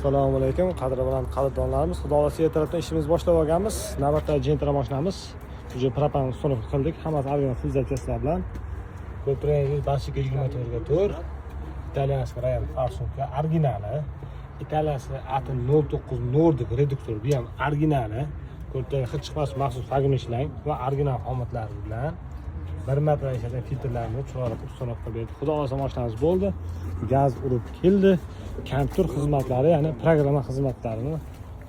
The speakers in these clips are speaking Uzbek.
Assalomu alaykum, qadri bilan qadrdonlarimiz. Xudo xohlasa, ertalabdan ishimizni boshlab olganmiz. Navbatdagi Gentra mashinamiz. Уже propan установка qildik. Hammasi original full запчастьlar bilan. Ko'rib turganingizdek, barchaga 24 ga 4. Итальянский Royal форсунка originali. Итальянский AT 09 Nordic reduktor, bu ham originali. Ko'rib turgan hid chiqmas maxsus fagmishlang va original xomutlari bilan bir marta ishlatgan filtrlarni chiroyli qilib установка qilib berdik. Xudo xohlasa, mashinamiz bo'ldi. Gaz urib keldi. Kompyuter xizmatlari, ya'ni programma xizmatlarini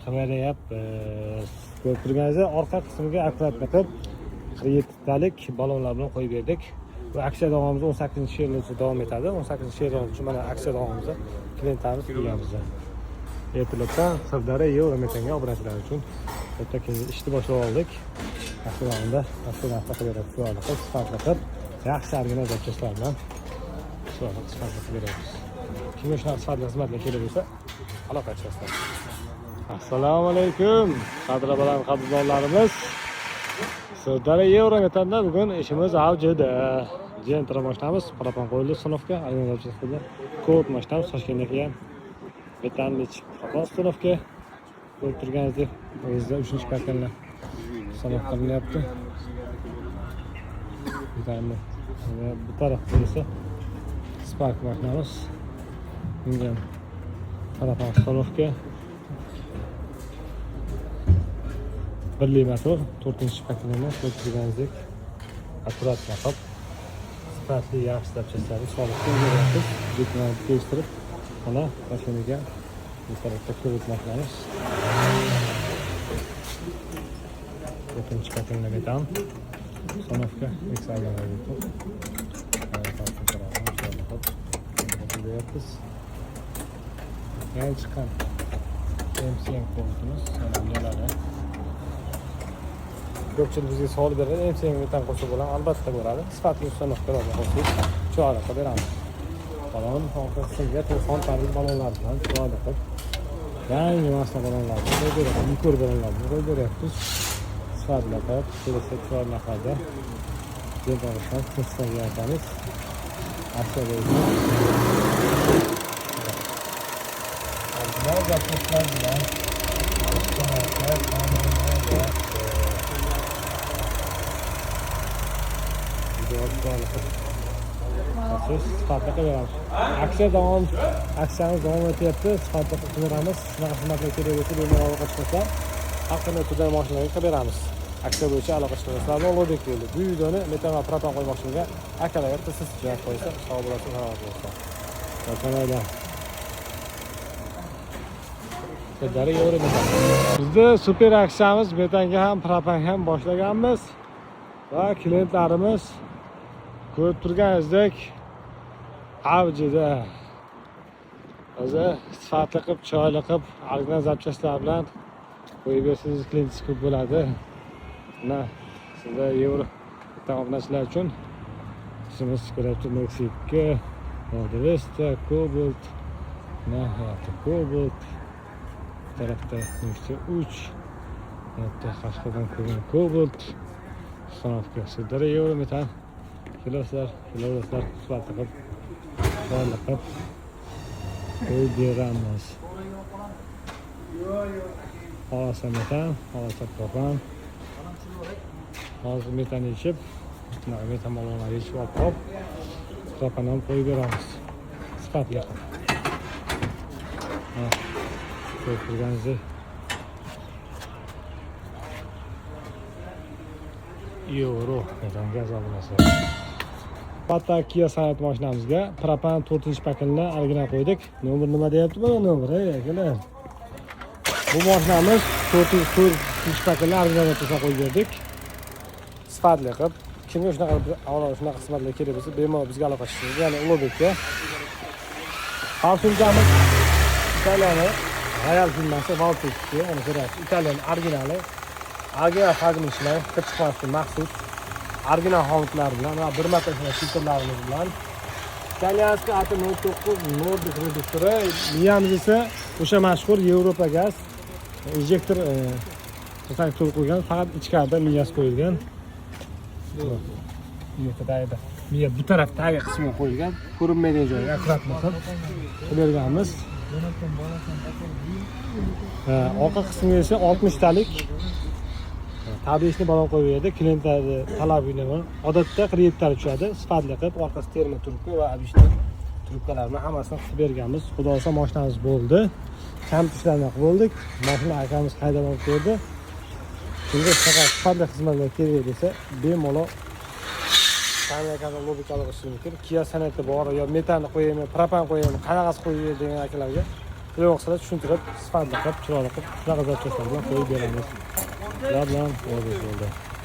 qilib beryapmiz. Ko'rib turganingizdek, orqa qismiga аккуратно qilib 47 talik ballonlar bilan qo'yib berdik. Bu aksiya davomida 18-fevralgacha davom etadi. 18-fevral uchun mana aksiya davomida klientlarimiz kelgan bizda. Ertalabdan Sirdaryo Yevrometanga obunachilar uchun bitta ishni boshlab oldik. Aksiya davomida aksiya narxda qilib beryapmiz. Chiroyli qilib, sifatli qilib, yaxshi original запчастьlar bilan chiroyli sifatli qilib beryapmiz. Kimga shunaqa sifatli xizmatlar kerak bo'lsa, aloqa chiqasizlar. Assalomu alaykum, qadri baland qadrdonlarimiz. Sirdaryo Yevrometanda bugun ishimiz avjida. Gentra mashinamiz propan qo'yildi, установка, original запчасть qildi. Ko'p mashinamiz Toshkentga ham metanli propan установка. Ko'rib turganingizdek, o'zida 3-поколение установка qilinyapti. Metanli. Va bu tarafda esa Spark mashinamiz. Bunga ham propan установка. Birli motor, 4-поколение, ko'rib turganingizdek, аккуратно qilib, sifatli yaxshi запчастьlarni solib beryapmiz. Betini tekshirib, mana mashinaga bu tarafda Cobalt mashinamiz. 4-поколение metan. Установка X original. Beryapmiz. Yangi chiqqan MCM Cobaltimiz, mana bularni. Ko'pchilik bizga savol beradi, MCM metan qo'shib bo'ladi, albatta bo'ladi. Sifatli установка qo'shib, chiroyli qilib beramiz. Balon orqa qismiga 90 talik balonlar bilan chiroyli qilib, yangi masla balonlarni qo'yib beryapmiz, Mikor balonlarni qo'yib beryapmiz. Sifatli qilib, kelsa chiroyli narxlarda Gentrani yaratamiz. Aksiya bo'yicha. Original запчастьlar bilan установка ta'minlanyapti. Video chiroyli qilib sifatli qilib beramiz. Aksiya davom, aksiyamiz davom etyapti. Sifatli qilib beramiz. Shunaqa xizmatlar kerak bo'lsa, bemalol aloqa chiqsa, har qanday turdagi mashinalarga qilib beramiz. Aksiya bo'yicha aloqa chiqasizlar. Ulug'bek keldi. Bu videoni metan va propan qo'ymoqchi bo'lgan akalarga bitta siz jo'natib qo'ysa, sog' bo'lasiz, salomat bo'lasiz. Charchamanglar. Sirdaryo Yevrometan. Bizda super aksiyamiz metanga ham, propanga ham boshlaganmiz. Va klientlarimiz ko'rib turganingizdek avjida. O'zi sifatli qilib, chiroyli qilib, original запчастьlar bilan qo'yib bersangiz, klientingiz ko'p bo'ladi. Mana sizda yevro obunachilar uchun ishimiz ko'ryapti. Nexia 2, Lada Vesta, Cobalt, mana Cobalt, bu tarafda Nexia 3, bu yerda Qashqadan kelgan Cobalt установка. Sirdaryo Yevrometan kelasizlar, kelaverasizlar, sifatli qilib, chiroyli qilib qo'yib beramiz. Xohlasa metan, xohlasa propan. Hozir metan yechib, shunaqa metan ballonlarni yechib olib qolib, propan ham qo'yib beramiz. Sifatli qilib. Ha, ko'rib turganingizdek. Euro metan gaz olinasi. Albatta Kia Sonet mashinamizga propan 4-поколение original qo'ydik. Nomer nima deyapti mana nomer, ey akalar? Bu mashinamiz 4-поколение original qo'yib berdik. Sifatli qilib, kimga shunaqa avvalo shunaqa xizmatlar kerak bo'lsa, bemalol bizga aloqa chiqsangiz, ya'ni Ulug'bekka. Форсункamiz Italiyani Royal firmasi Valtex'ki, mana ko'ryapsiz, Italyan originali. Original fagmishlar, hid chiqmasdan maxsus original xomutlar bilan va bir marta ishlagan filtrlarimiz bilan. Итальянский AT 09 Nordic reduktori, miyamiz esa o'sha mashhur Yevropa gaz injektor to'rt qo'ygan, faqat ichkarida miyasi qo'yilgan. Miya tagida. Miya bu taraf tagi qismiga qo'yilgan, ko'rinmaydigan joyga аккуратно qilib berganmiz. Orqa qismiga esa 60 talik tablishni balon qo'yib berdi. Klientlarni talabi bilan odatda 47 talik tushadi. Sifatli qilib, orqasi termo trubka va обычный trubkalarni hammasini qilib berganmiz. Xudo xohlasa, mashinamiz bo'ldi. Kam ishlarni qilib bo'ldik. Mashina akamiz haydab olib berdi. Kimga shunaqa sifatli xizmatlar kerak desa, bemalol kamera logikali qilishi mumkin. Kia Sonet bor yo metanni qo'yaymi, propan qo'yaymi, qanaqasi qo'yib ber degan akalarga telefon qilsalar, tushuntirib, sifatli qilib, chiroyli qilib, shunaqa запчастlar bilan qo'yib beramiz. Ular bilan bo'ldi.